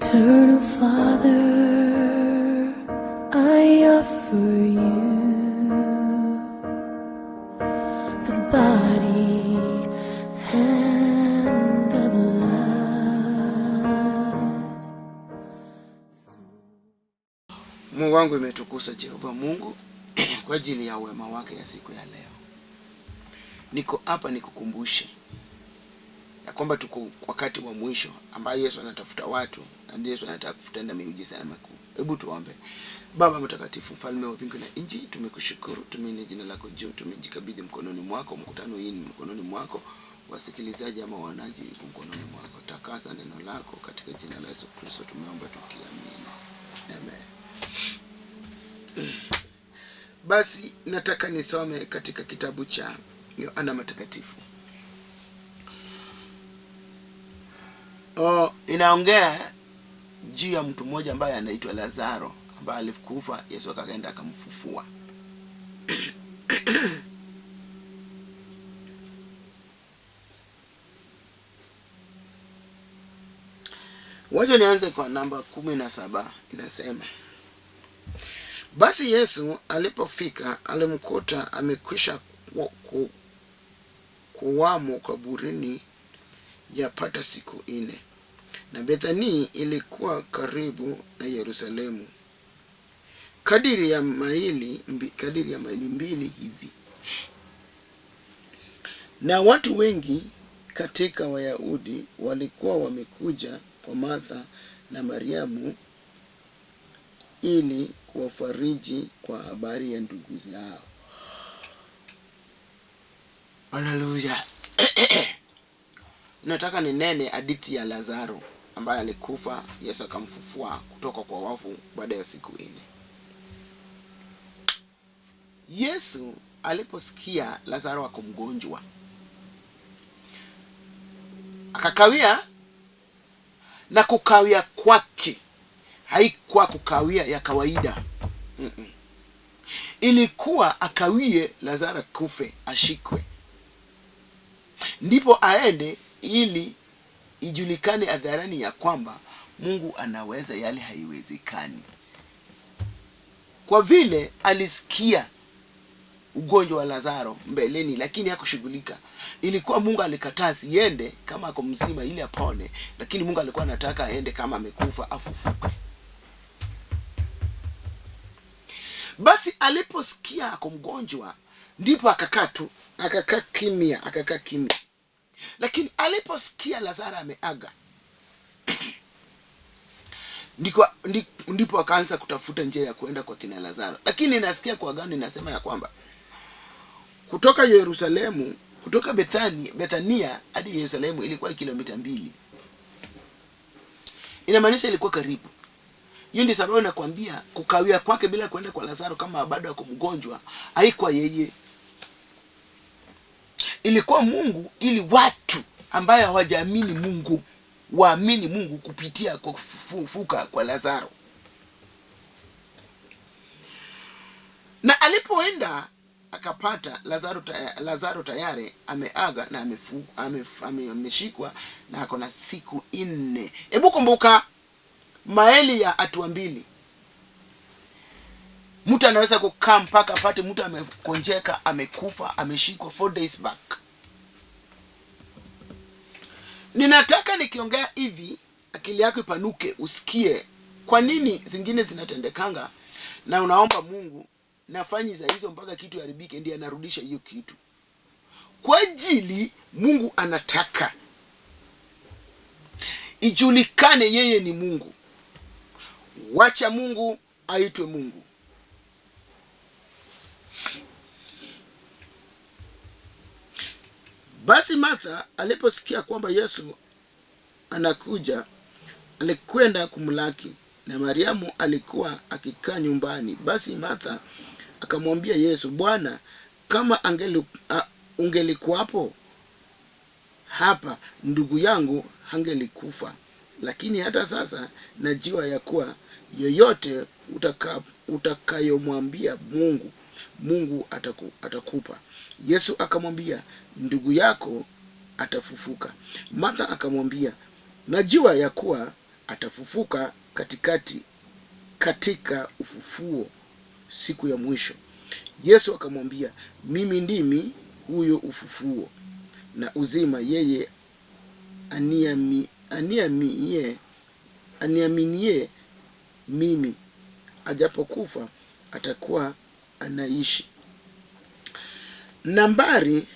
Eternal Father, I offer you the body and the blood. Mungu wangu, imetukusa Jehova Mungu kwa ajili ya wema wake ya siku ya leo. Niko hapa nikukumbushe ya kwamba tuko wakati wa mwisho ambayo Yesu anatafuta watu na Yesu anataka kutenda miujiza na makuu. Hebu tuombe. Baba Mtakatifu, mfalme wa mbingu na nchi, tumekushukuru, tumeinua jina lako juu, tumejikabidhi mkononi mwako. Mkutano hii ni mkononi mwako, wasikilizaji ama wanaji mkononi mwako. Takasa neno lako katika jina la Yesu Kristo tumeomba tukiamini, amen. Basi nataka nisome katika kitabu cha Yohana Mtakatifu. Oh, inaongea juu ya mtu mmoja ambaye anaitwa Lazaro ambaye alikufa, Yesu akaenda akamfufua. Wacha nianze kwa namba 17, inasema: Basi Yesu alipofika alimkuta amekwisha kuwamo kaburini yapata siku 4. Na Bethania ilikuwa karibu na Yerusalemu, kadiri ya maili 2 hivi. Na watu wengi katika Wayahudi walikuwa wamekuja kwa Martha na Mariamu ili kuwafariji kwa habari ya ndugu zao. Haleluya. Nataka ninene hadithi ya Lazaro ambaye alikufa, Yesu akamfufua kutoka kwa wafu baada ya siku 4. Yesu aliposikia Lazaro ako mgonjwa, akakawia, na kukawia kwake haikuwa kukawia ya kawaida. Ilikuwa akawie Lazaro kufe, ashikwe, ndipo aende ili ijulikane hadharani ya kwamba Mungu anaweza yale haiwezekani. Kwa vile alisikia ugonjwa wa Lazaro mbeleni lakini hakushughulika. Ilikuwa Mungu alikataa asiende kama ako mzima ili apone, lakini Mungu alikuwa anataka aende kama amekufa afufuke. Basi aliposikia ako mgonjwa ndipo akakaa tu, akakaa kimya, akakaa kimya. Lakini aliposikia Lazaro ameaga, ndipo akaanza kutafuta njia ya kuenda kwa kina Lazaro. Lakini nasikia kwa gani nasema ya kwamba kutoka Yerusalemu, kutoka Bethania hadi Yerusalemu ilikuwa kilomita 2. Inamaanisha ilikuwa karibu. Hiyo ndio sababu nakwambia kukawia kwake bila kuenda kwa Lazaro kama bado ako mgonjwa haikuwa yeye. Ilikuwa Mungu, ili watu ambaye hawajaamini Mungu waamini Mungu kupitia kwa kufufuka kwa Lazaro. Na alipoenda akapata Lazaro tayari ameaga na ameshikwa na ako na siku 4. Hebu kumbuka maeli ya hatua 2. Mtu anaweza kukaa mpaka apate mtu amekonjeka, amekufa, ameshikwa 4 days back. Ninataka nikiongea hivi akili yako ipanuke, usikie kwa nini zingine zinatendekanga na unaomba Mungu nafanyi za hizo mpaka kitu iharibike ndiye anarudisha hiyo kitu. Kwa ajili Mungu anataka ijulikane yeye ni Mungu. Wacha Mungu aitwe Mungu. Basi Martha aliposikia kwamba Yesu anakuja, alikwenda kumlaki, na Mariamu alikuwa akikaa nyumbani. Basi Martha akamwambia Yesu, Bwana, kama ungelikuwapo hapa, ndugu yangu hangelikufa. Lakini hata sasa najua ya kuwa yoyote utakayomwambia Mungu, Mungu atakupa. Yesu akamwambia, ndugu yako atafufuka. Martha akamwambia, najua ya kuwa atafufuka katika ufufuo siku ya mwisho. Yesu akamwambia, mimi ndimi huyo ufufuo na uzima, yeye aniaminie mimi, ajapokufa atakuwa anaishi. Nambari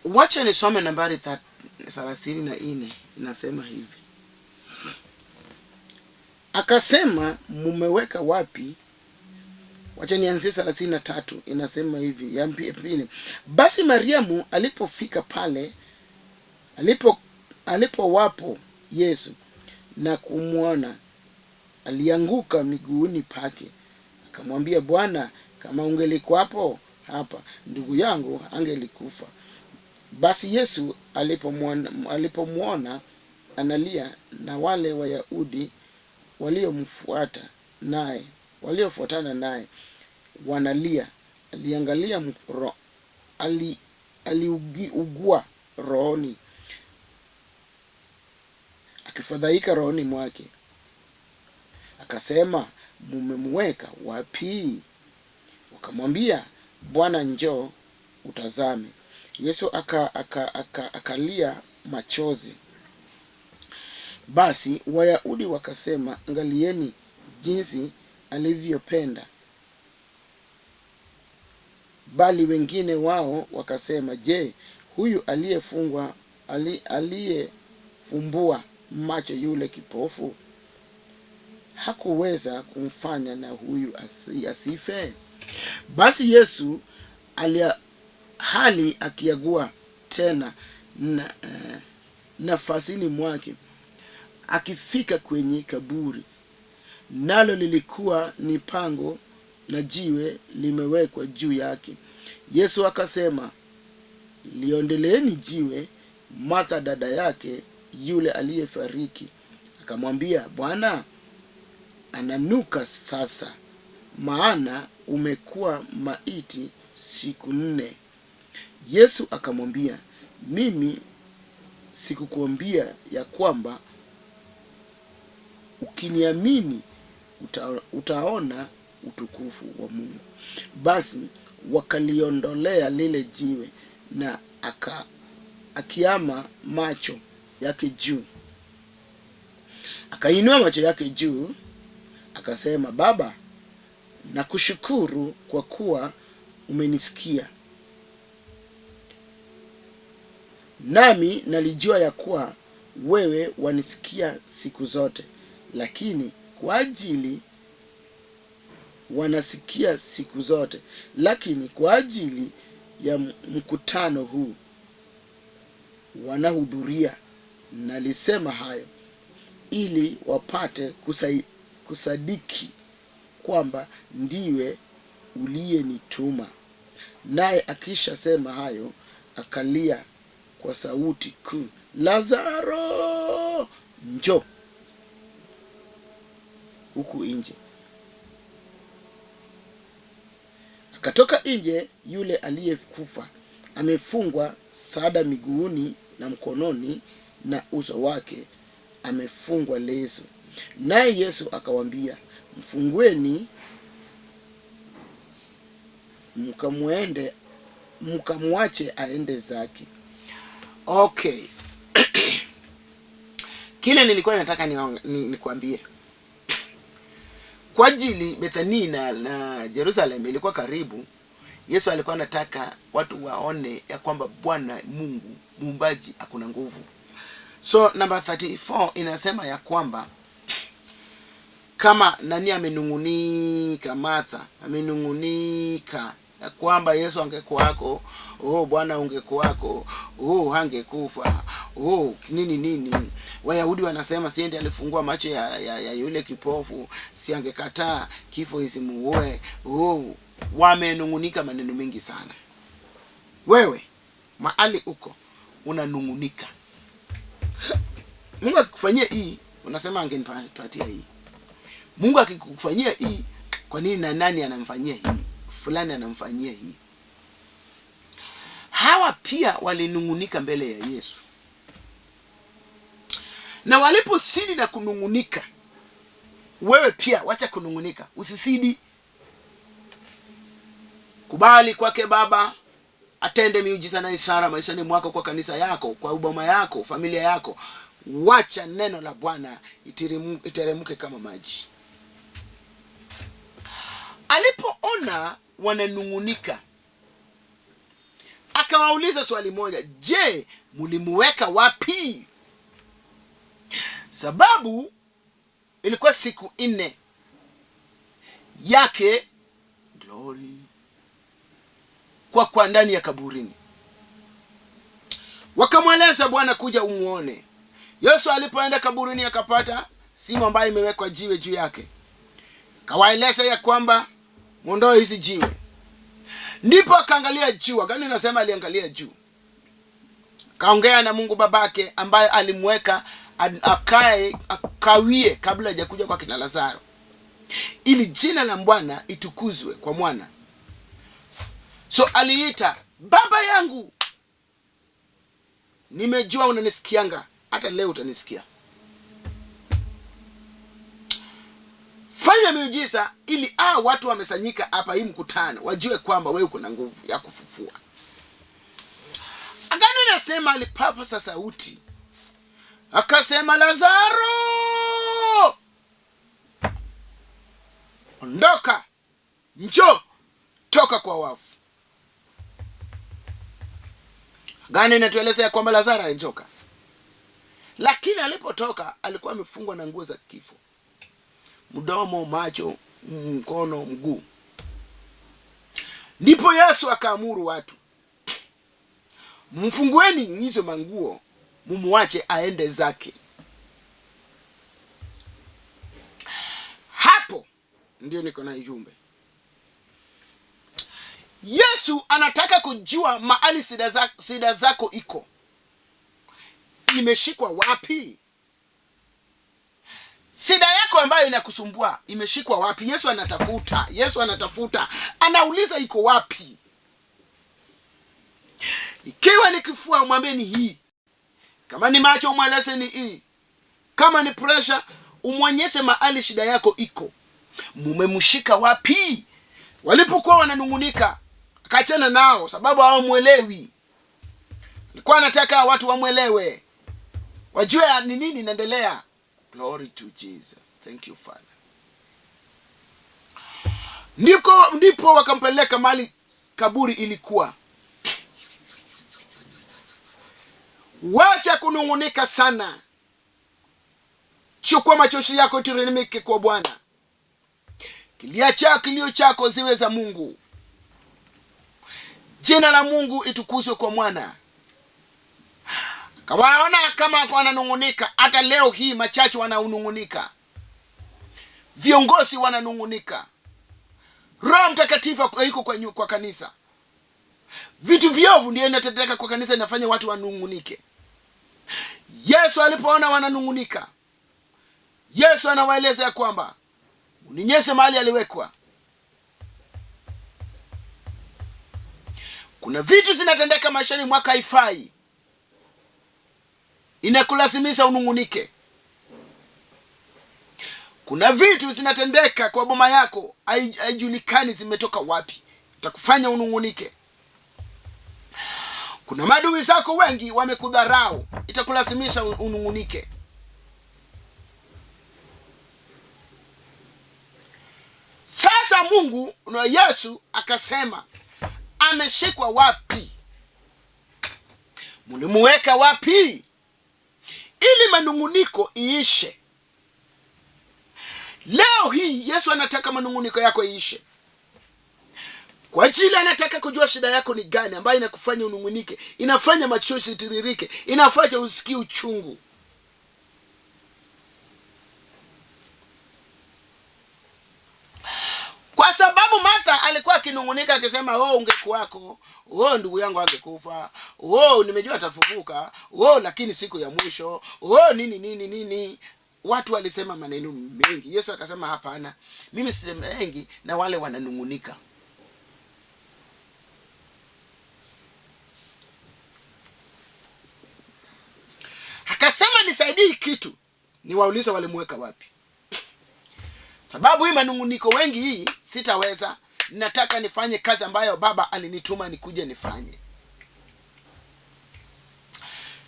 wacha nisome nambari 34 inasema hivi. Akasema, mumeweka wapi? Wacha nianzie 33 inasema hivi ya pili. Basi Mariamu alipofika pale alipowapo Yesu na kumwona, alianguka miguuni pake akamwambia, Bwana, kama ungelikuwapo hapa, ndugu yangu angelikufa. Basi Yesu alipomwona analia, na wale Wayahudi waliofuatana naye wanalia, aliangalia aliugua rohoni, akifadhaika rohoni mwake, akasema, mumemweka wapi? Wakamwambia, Bwana, njoo utazame. Yesu akalia machozi. Basi Wayahudi wakasema, angalieni jinsi alivyopenda. Bali wengine wao wakasema, je, huyu aliyefumbua macho yule kipofu hakuweza kumfanya na huyu asife? Basi Yesu hali akiagua tena nafasini mwake, akifika kwenye kaburi, nalo lilikuwa ni pango na jiwe limewekwa juu yake. Yesu akasema, liondeleeni jiwe. Martha dada yake yule aliyefariki akamwambia, Bwana, ananuka sasa, maana umekuwa maiti siku 4. Yesu akamwambia, mimi sikukuambia ya kwamba ukiniamini utaona utukufu wa Mungu? Basi wakaliondolea lile jiwe, na akiama macho yake juu. Akainua macho yake juu, akasema, Baba, nakushukuru kwa kuwa umenisikia. Nami nalijua ya kuwa wewe wanisikia siku zote, lakini kwa ajili wanasikia siku zote, lakini kwa ajili ya mkutano huu wanahudhuria, nalisema hayo ili wapate kusadiki kwamba ndiwe uliyenituma. Naye akishasema hayo, akalia kwa sauti kuu, Lazaro, njoo huku nje. Akatoka nje yule aliyekufa, amefungwa sada miguuni na mkononi, na uso wake amefungwa leso. Naye Yesu akawaambia, mfungueni mkamwache aende zake. Okay. Kile nilikuwa nataka nikwambie, kwa ajili Bethania na Jerusalem ilikuwa karibu, Yesu alikuwa anataka watu waone ya kwamba Bwana Mungu muumbaji akuna nguvu. So number 34 inasema ya kwamba kama nani amenungunika, Martha amenungunika ya kwamba Yesu angekuwako, oh Bwana ungekuwako, oh hangekufa, oh nini nini. Wayahudi wanasema si ndiye alifungua macho ya yule kipofu, si angekataa kifo isimuue. Oh, wamenung'unika maneno mengi sana. Wewe mahali uko unanung'unika. Mungu akikufanyia hii unasema angenipatia hii. Mungu akikufanyia hii, kwa nini na nani anamfanyia hii? Fulani anamfanyia hii. Hawa pia walinung'unika mbele ya Yesu. Na waliposidi na kunung'unika, wewe pia wacha kunung'unika, usisidi. Kubali kwake Baba atende miujiza na ishara maishani mwako, kwa kanisa yako, kwa uboma yako, familia yako. Wacha neno la Bwana iteremke kama maji. Alipoona wananung'unika, akawauliza swali moja, je, mulimuweka wapi? Sababu ilikuwa siku 4 yake glory kwa ndani ya kaburini. Wakamweleza, Bwana, kuja umuone. Yesu alipoenda kaburini akapata simu ambayo imewekwa jiwe juu yake. Akawaeleza ya kwamba muondoe hizi jiwe. Ndipo akaangalia juu. Agano inasema aliangalia juu. Kaongea na Mungu babake ambaye alimweka akae akawie kabla hajakuja kwa kina Lazaro, ili jina la Bwana itukuzwe kwa mwana. So aliita, Baba yangu, nimejua unanisikianga, hata leo utanisikia. Fanya miujiza ili watu wamesanyika hapa hii mkutano wajue kwamba wewe uko na nguvu ya kufufua. Agano inasema alipapasa sauti akasema, Lazaro, ondoka, njoo, toka kwa wafu. Agano inatueleza ya kwamba Lazaro alitoka, lakini alipotoka alikuwa amefungwa na nguo za kifo, mdomo, macho, mkono, mguu. Ndipo Yesu akaamuru watu, mfungueni hizo manguo, mumuache aende zake. Hapo ndio niko na ujumbe. Yesu anataka kujua mahali shida zako iko, imeshikwa wapi? Shida yako ambayo inakusumbua imeshikwa wapi? Yesu anatafuta, Yesu anatafuta, anauliza iko wapi? Ikiwa ni kifua umwambie ni hii, kama ni macho umweleze ni hii, kama ni pressure umwonyeshe mahali shida yako iko. Mumemshika wapi? Walipokuwa wananungunika akaachana nao sababu hawamuelewi. Alikuwa anataka watu wamuelewe, wajue ni nini inaendelea. Glory to Jesus. Thank you, Father. Ndipo wakampeleka mahali kaburi ilikuwa. Wacha kunungunika sana. Chukua machozi yako tiririke kwa Bwana. Kilio chako ziwe za Mungu. Jina la Mungu itukuzwe kwa Mwana. Kawaona kama wananungunika, hata leo hii machache wananungunika, viongozi wananungunika, Roho Mtakatifu yuko kwa kanisa, vitu viovu ndio inatendeka kwa kanisa, inafanya watu wanungunike. Yesu alipoona wananungunika, Yesu anawaeleza ya kwamba uninyeshe mahali aliwekwa. Kuna vitu zinatendeka maishani mwaka haifai, inakulazimisha unungunike. Kuna vitu zinatendeka kwa boma yako haijulikani zimetoka wapi, itakufanya unungunike. Kuna maadui zako wengi wamekudharau, itakulazimisha unungunike. Sasa Mungu na Yesu akasema, ameshikwa wapi? Mlimuweka wapi? Ili manunguniko iishe. Leo hii Yesu anataka manunguniko yako iishe. Kwa ajili anataka kujua shida yako ni gani ambayo inakufanya unungunike, inafanya machozi itiririke, inafanya usikie uchungu. Kwa sababu Martha alikuwa akinung'unika akisema, oh, ungekuwako, oh, ndugu yangu angekufa, oh, nimejua atafufuka, oh, lakini siku ya mwisho, oh, nini nini nini. Watu walisema maneno mengi. Yesu akasema hapana, mimi sisemi mengi na wale wananung'unika. Akasema nisaidii kitu, niwaulize walimweka wapi. Sababu hii manung'uniko wengi hii sitaweza. Nataka nifanye kazi ambayo Baba alinituma nikuje nifanye.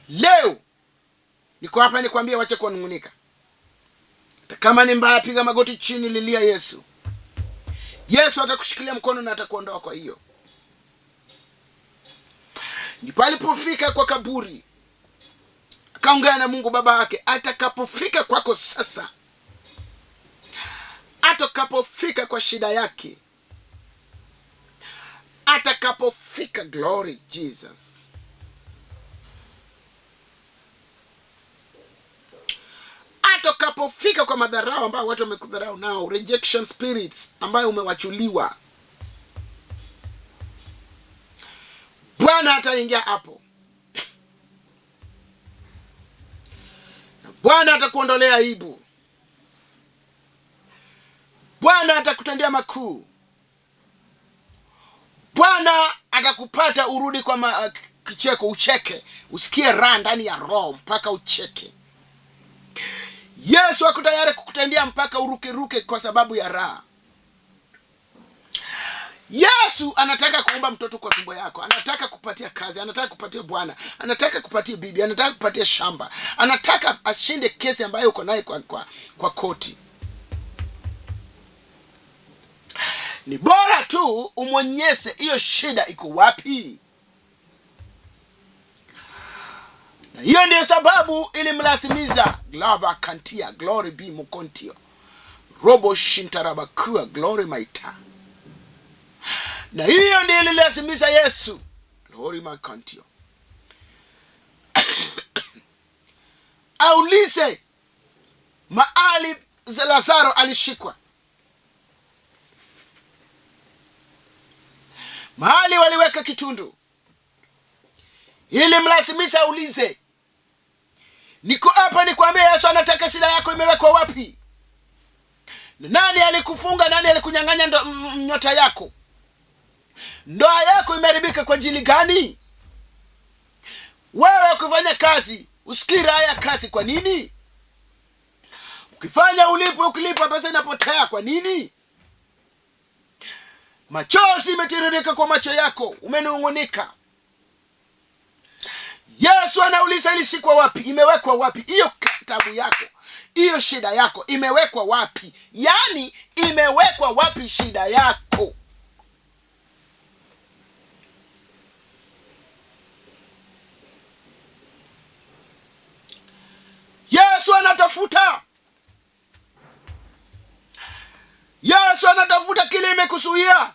Leo niko hapa nikwambie, wache kunung'unika. Hata kama ni mbaya, piga magoti chini, lilia Yesu. Yesu atakushikilia mkono na atakuondoa. Kwa hiyo ndipo alipofika kwa kaburi, akaongea na Mungu Baba yake. Atakapofika kwako sasa, atakapofika kwa shida yake, atakapofika, glory Jesus, atakapofika kwa madharau ambayo watu wamekudharau nao, rejection spirits ambayo umewachuliwa, Bwana ataingia hapo na Bwana atakuondolea aibu. Bwana atakutendea makuu. Bwana atakupata urudi kwa kicheko, ucheke, usikie raha ndani ya roho mpaka ucheke. Yesu ako tayari kukutendea mpaka urukeruke kwa sababu ya raha. Yesu anataka kuumba mtoto kwa tumbo yako, anataka kupatia kazi, anataka kupatia bwana, anataka kupatia bibi, anataka kupatia shamba, anataka ashinde kesi ambayo uko naye kwa koti. Ni bora tu umwonyeshe hiyo shida iko wapi. Na hiyo ndiyo sababu ilimlazimiza glava kantia glory be mukontio robo shintarabakua glory maita. Na hiyo ndiyo ililazimisha Yesu glory makantio aulize mahali Lazaro alishikwa, mahali waliweka kitundu. Ili mlazimisha aulize. Niko hapa nikwambie, Yesu anataka shida yako imewekwa wapi? Nani alikufunga? Nani alikunyang'anya nyota yako? Ndoa yako imeharibika kwa ajili gani? Wewe ukifanya kazi usikii raha ya kazi kwa nini? Ukifanya ulipwe, ukilipa pesa inapotea kwa nini? Machozi imetiririka kwa macho yako, umenung'unika. Yesu anauliza ilishikwa wapi? Imewekwa wapi? Hiyo tabu yako, hiyo shida yako imewekwa wapi? Yaani imewekwa wapi shida yako? Yesu anatafuta. Yesu anatafuta kile imekuzuia.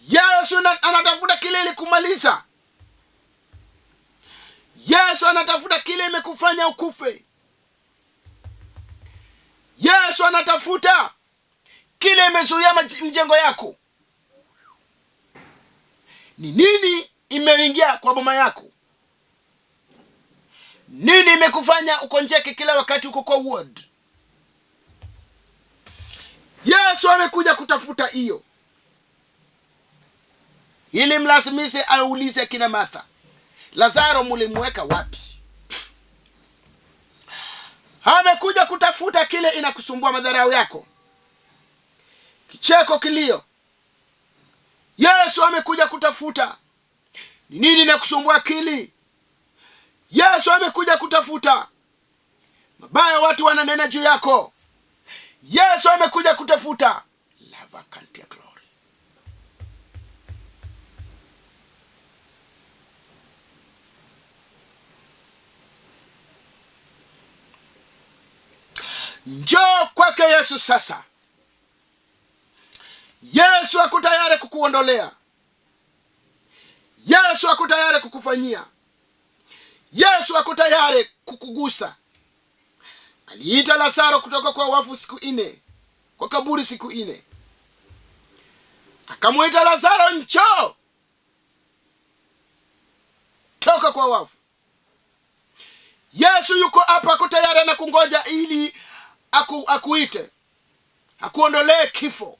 Yesu anatafuta kile ilikumaliza. Yesu anatafuta kile imekufanya ukufe. Yesu anatafuta kile imezuia mjengo yako. Ni nini imeingia kwa boma yako? Nini imekufanya ukonjeke kila wakati uko kwa ward? Yesu amekuja kutafuta hiyo, ili mlazimishe aulize kina Martha, Lazaro mulimweka wapi? Amekuja kutafuta kile inakusumbua, madharau yako, kicheko, kilio. Yesu amekuja kutafuta ni nini inakusumbua akili. Yesu amekuja kutafuta mabaya watu wananena juu yako. Yesu amekuja kutafuta lava kantia glory. Njoo kwake Yesu sasa. Yesu ako tayari kukuondolea. Yesu ako tayari kukufanyia. Yesu ako tayari kukugusa. Aliita Lazaro kutoka kwa wafu siku 4. kwa kaburi siku 4. Akamwita Lazaro, njoo toka kwa wafu. Yesu yuko hapa, ako tayari anakungoja ili akuite, akuondolee kifo,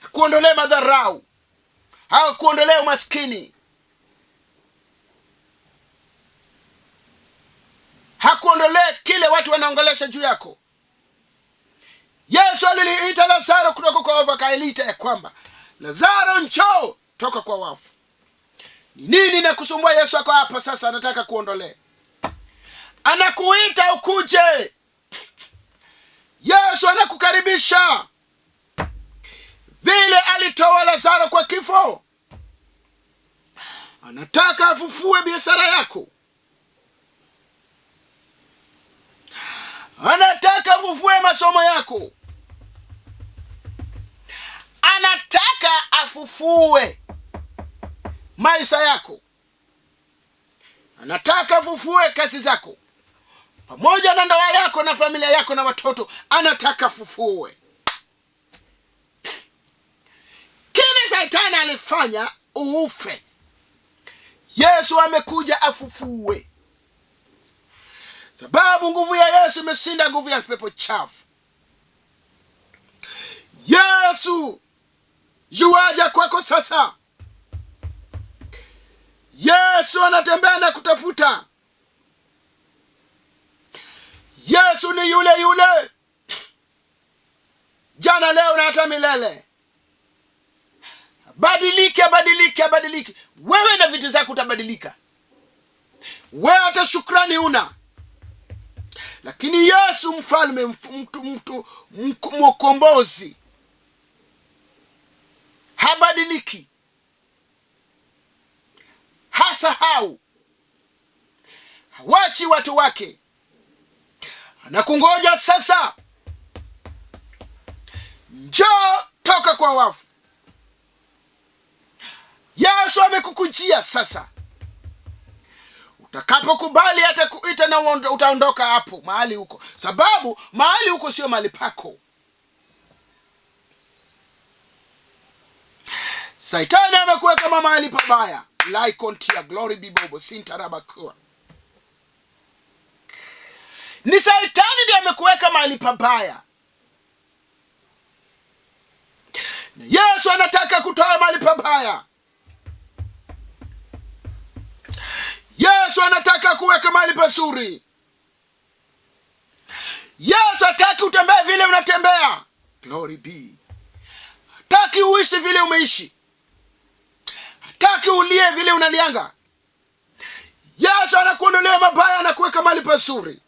akuondolee madharau, akuondolee umaskini, hakuondolee kile watu wanaongelesha juu yako. Yesu aliliita Lazaro kutoka kwa wafu, akaelita ya kwamba Lazaro njoo toka kwa wafu. Ni nini nakusumbua? Yesu ako hapa sasa, anataka kuondolee, anakuita ukuje. Yesu anakukaribisha. Vile alitoa Lazaro kwa kifo, anataka afufue biashara yako, anataka afufue masomo yako, anataka afufue maisha yako, anataka afufue kazi zako pamoja na ndoa yako na familia yako na watoto. Anataka afufue kile Shetani alifanya uufe. Yesu amekuja afufue, sababu nguvu ya Yesu imeshinda nguvu ya pepo chafu. Yesu yuaja kwako sasa. Yesu anatembea na kutafuta. Yesu ni yule yule jana, leo na hata milele. Badilike, badilike, badilike. Wewe na vitu zako utabadilika. Wewe hata shukrani huna, lakini Yesu mfalme, mtu mkombozi habadiliki, hasahau, hawachi watu wake. Anakungoja sasa. Njoo toka kwa wafu. Yesu amekukujia sasa. Utakapokubali atakuita na utaondoka hapo mahali huko, sababu mahali huko sio mahali pako. Saitani amekuweka mahali pabaya. Laikontia glory bibobo sintarabakua. Ni Saitani ndiye amekuweka mahali pabaya. Na Yesu anataka kutoa mahali pabaya. Yesu anataka kuweka mahali pazuri. Yesu hataki utembee vile unatembea. Glory be. Hataki uishi vile umeishi. Hataki ulie vile unalianga. Yesu anakuondolea mabaya na kuweka mahali pazuri.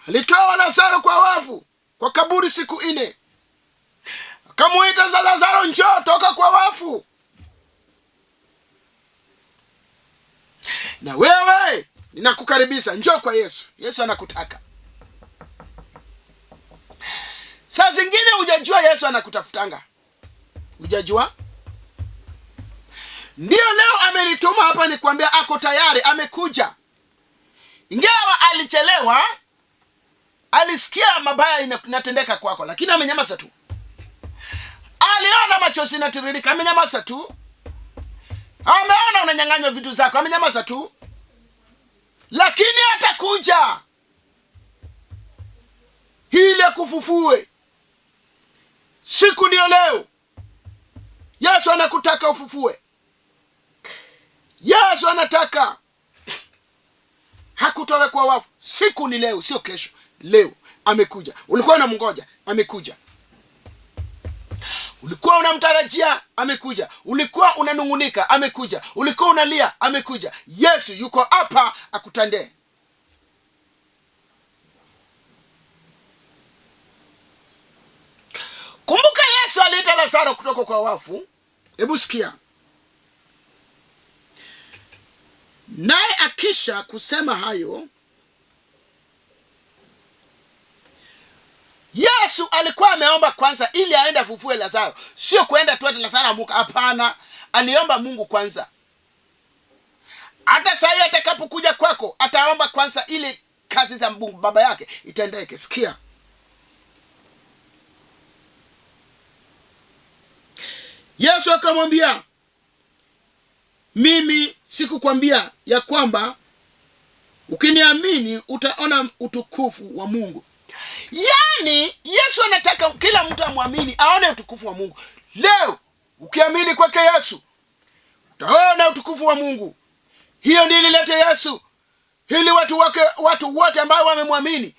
Alitoa Lazaro kwa wafu, kwa kaburi siku 4. Akamuita Lazaro, njoo toka kwa wafu. Na wewe ninakukaribisha, njoo kwa Yesu. Yesu anakutaka. Saa zingine hujajua Yesu anakutafutanga. Hujajua? Ndio leo amenituma hapa nikwambia ako tayari, amekuja. Ingawa alichelewa, alisikia mabaya inatendeka kwako, lakini amenyamaza tu. Aliona machozi yanatiririka, amenyamaza tu. Ameona unanyang'anywa vitu zako, amenyamaza tu. Lakini atakuja ili akufufue. Siku ndio leo. Yesu anakutaka ufufue. Yesu anataka hakutoka kwa wafu. Siku ni leo, sio kesho. Leo amekuja. Ulikuwa unamngoja, amekuja. Ulikuwa unamtarajia, amekuja. Ulikuwa unanungunika, amekuja. Ulikuwa unalia, amekuja. Yesu yuko hapa akutendee. Kumbuka Yesu aliita Lazaro kutoka kwa wafu. Hebu sikia. Naye akisha kusema hayo, Yesu alikuwa ameomba kwanza ili aende afufue Lazaro. Sio kuenda tu ati Lazaro amuka, hapana. Aliomba Mungu kwanza. Hata saa atakapokuja kwako ataomba kwanza ili kazi za Mungu baba yake itendeke. Sikia. Yesu akamwambia, mimi sikukwambia ya kwamba ukiniamini utaona utukufu wa Mungu? Yaani Yesu anataka kila mtu amwamini aone utukufu wa Mungu. Leo ukiamini kwake Yesu utaona utukufu wa Mungu. Hiyo ndiyo ilileta Yesu, ili watu wote ambao wamemwamini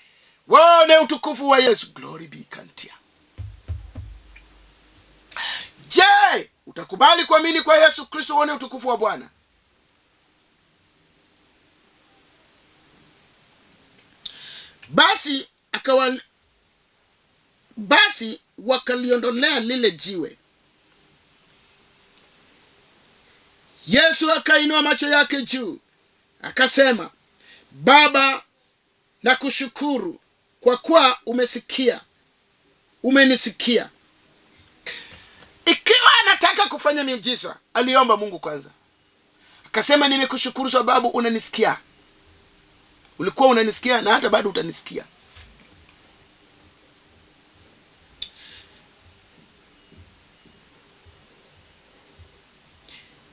waone utukufu wa Yesu. Glory be kantia. Je, utakubali kuamini kwa Yesu Kristo uone utukufu wa Bwana? Basi wakaliondolea lile jiwe. Yesu akainua macho yake juu akasema, Baba, nakushukuru kwa kuwa umenisikia. Ikiwa anataka kufanya miujiza, aliomba Mungu kwanza. Akasema, nimekushukuru sababu unanisikia. Ulikuwa unanisikia na hata bado utanisikia.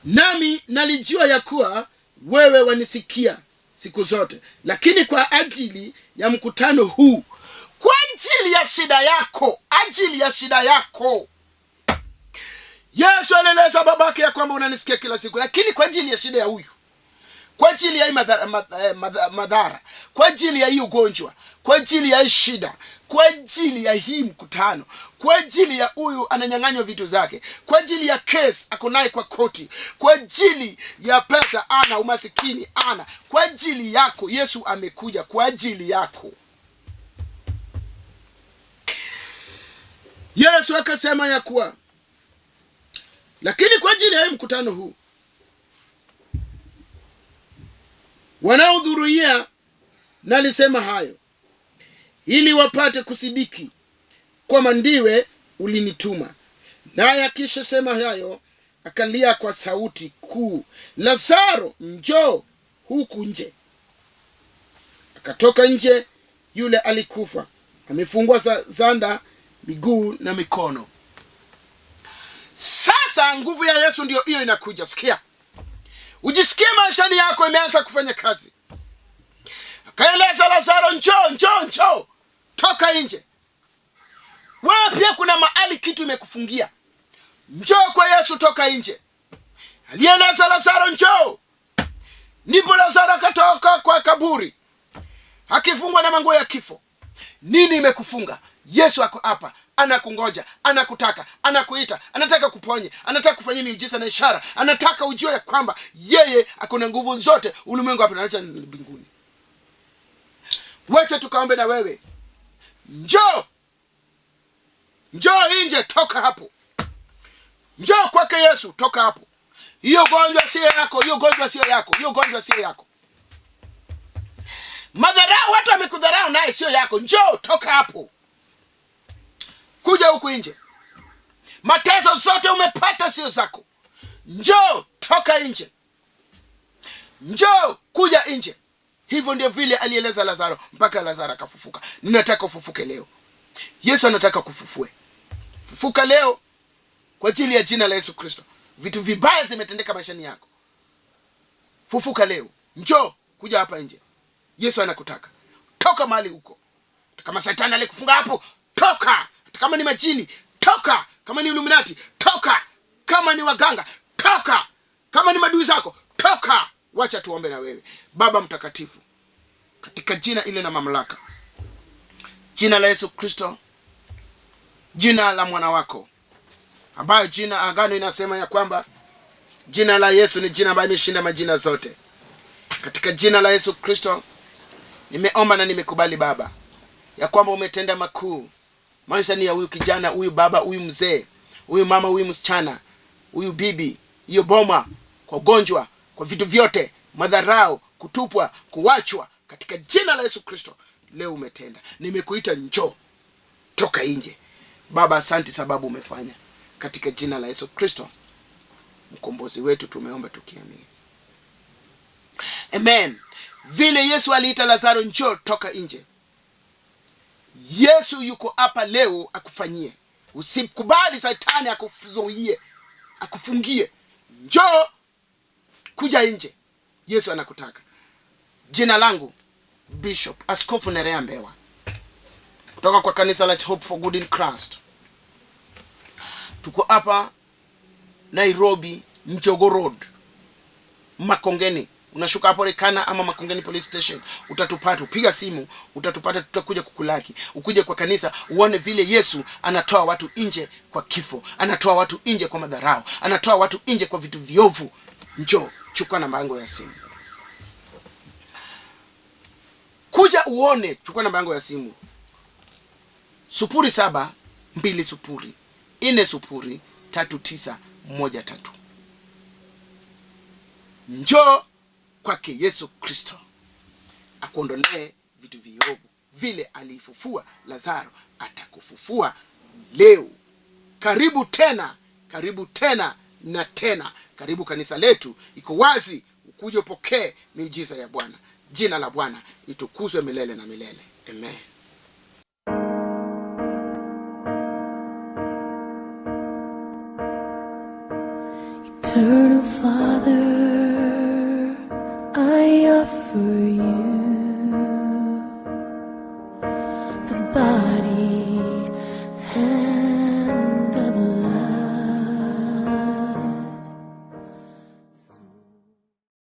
Nami nalijua ya kuwa wewe wanisikia siku zote, lakini kwa ajili ya mkutano huu, kwa ajili ya shida yako, ajili ya shida yako. Yesu alieleza babake ya kwamba unanisikia kila siku, lakini kwa ajili ya shida ya huyu, kwa ajili ya hii madhara, kwa ajili ya hii ugonjwa, kwa ajili ya hii shida, kwa ajili ya hii mkutano, kwa ajili ya huyu ananyang'anywa vitu zake, kwa ajili ya case ako naye kwa koti, kwa ajili ya pesa ana, umasikini ana, kwa ajili yako Yesu amekuja kwa ajili yako. Yesu akasema ya kuwa, lakini kwa ajili ya hii mkutano huu wanaohudhuria nalisema hayo, ili wapate kusidiki kwamba ndiwe ulinituma. Naye akishasema hayo akalia kwa sauti kuu, Lazaro, njoo huku nje. Akatoka nje yule alikufa, amefungwa zanda miguu na mikono. Sasa nguvu ya Yesu ndio hiyo inakuja. Sikia, ujisikie maishani yako imeanza kufanya kazi. Akaeleza Lazaro, njoo, njoo, njoo, toka nje. Wewe pia kuna mahali kitu imekufungia, njoo kwa Yesu, toka nje. Alieleza Lazaro, njoo. Ndipo Lazaro akatoka kwa kaburi akifungwa na manguo ya kifo. Nini imekufunga? Yesu ako hapa, anakungoja, anakutaka, anakuita, anataka kuponye, anataka kufanyia miujiza na ishara, anataka ujue ya kwamba yeye ako na nguvu zote ulimwengu hapa na hata mbinguni. Wacha tukaombe na wewe. Njoo, njoo nje, toka hapo. Njoo kwake Yesu, toka hapo. Hiyo gonjwa sio yako, hiyo gonjwa sio yako, hiyo gonjwa sio yako. Madharau, watu wamekudharau naye sio yako. Njoo, toka hapo. Kuja huku nje. Mateso zote umepata sio zako. Njoo, toka nje. Njoo, kuja nje. Hivyo ndio vile alieleza Lazaro mpaka Lazaro akafufuka. Ninataka ufufuke leo. Yesu anataka kufufue. Fufuka leo kwa ajili ya jina la Yesu Kristo. Vitu vibaya zimetendeka maishani yako. Fufuka leo. Njoo, kuja hapa nje. Yesu anakutaka. Toka mahali huko. Kama shetani alikufunga hapo, toka. Kama ni majini, toka. Kama ni Illuminati, toka. Kama ni waganga, toka. Kama ni madui zako, toka. Wacha tuombe na wewe. Baba mtakatifu, katika jina ile na mamlaka, jina la Yesu Kristo, jina la mwana wako, ambayo jina agano inasema ya kwamba jina la Yesu ni jina ambalo limeshinda majina zote. Katika jina la Yesu Kristo nimeomba na nimekubali Baba ya kwamba umetenda makuu. Maisha ni ya huyu kijana, huyu baba, huyu mzee, huyu mama, huyu msichana, huyu bibi, hiyo boma, kwa ugonjwa, kwa vitu vyote, madharau, kutupwa, kuachwa, katika jina la Yesu Kristo leo umetenda. Nimekuita, njoo, toka nje. Baba, asante sababu umefanya. Katika jina la Yesu Kristo mkombozi wetu tumeomba tukiamini. Amen. Vile Yesu aliita Lazaro, njoo, toka nje. Yesu yuko hapa leo akufanyie. Usikubali shetani akuzuie. akufungie. Njoo, kuja nje, Yesu anakutaka. Jina langu Bishop Askofu Nerea Mbewa kutoka kwa kanisa la Hope for Good in Christ. Tuko hapa Nairobi, Njogoo Road, Makongeni. Unashuka hapo Rekana ama Makongeni Police Station, utatupata. Upiga simu utatupata, tutakuja kukulaki. Ukuje kwa kanisa uone vile Yesu anatoa watu nje kwa kifo, anatoa watu nje kwa madharau, anatoa watu nje kwa vitu viovu. Njoo, chukua namba yangu ya simu, kuja uone. Chukua namba yangu ya simu 0720 40 3913. Njoo kwake Yesu Kristo akuondolee vitu viovu. Vile alifufua Lazaro, atakufufua leo. Karibu tena, karibu tena na tena. Karibu kanisa letu, iko wazi, ukuje upokee miujiza ya Bwana. Jina la Bwana litukuzwe milele na milele. Amen. Eternal Father.